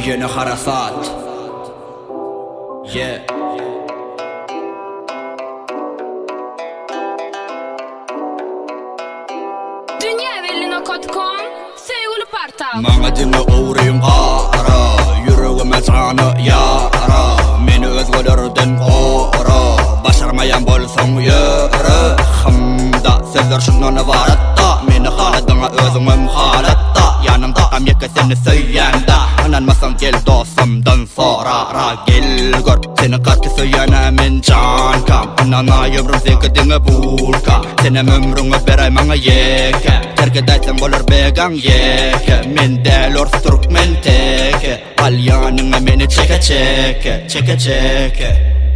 Ýene harasat. Yeah. Dünýä belli nokat kom söýgüli portal. Maňa diňe ogryň gara, Ýüregime jany ýara, Meni özgelerden gora, Başarmaýan bolsaň ýöre. Hymda, sözler şundan ybarat-da, Meni haladyňa özüňem halat-da, Ýanymdakam ýeke seni söýýän-da, Ynanmasaň gel dostumdan sora-ra, Gel gör, seni gaty söýýän-ä men jankam, Ynanaý ömrüm seňki diňe bulka, Senem ömrüňi beräý maňa ýeke, Terk edäýseň bolar begaň ýeke, Men däl ors türkmen teke, Al ýanyňa meni çeke çeke, Çeke çeke.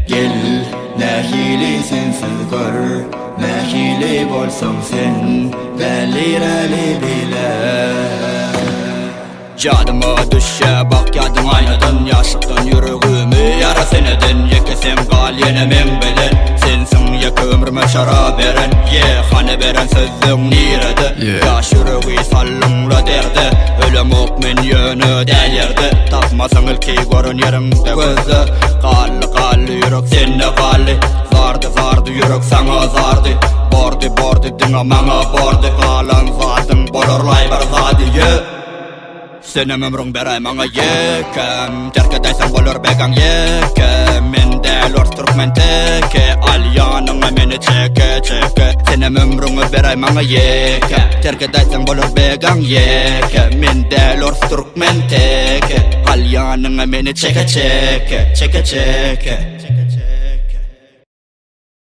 Gel, nähili sensiz gör, Nähili bolsaň sen, Dälireli bile. Ýadyma düşýä bak ýadyň aýnadan Ýaşlykdan ýüregimi ýara sen eden Ýeke sen gal ýene meň bilen Sensiň ýeke ömrüme şara beren Ýe hany beren sözleň nirede Ýaş ýüregi saldyňla derde Ölemok men ýöne däl ýerde Tapmasaň ilki gören ýeriňde gözle Galdy galdy ýürek sende galdy Zardy zardy ýürek saňa zardy Bordy bordy diňe maňa bordy Galan zadyň bolarlaý bir zady ýe. Senem ömrüň beräý maňa ýekem Terk edäýseň bolar begaň ýeke Men däl ors türkmen teke Al ýanyňa meni çeke çeke Senem ömrüňi beräý maňa ýeke Terk edäýseň bolar begaň ýeke Men däl ors türkmen teke Al ýanyňa meni çeke çeke Çeke çeke.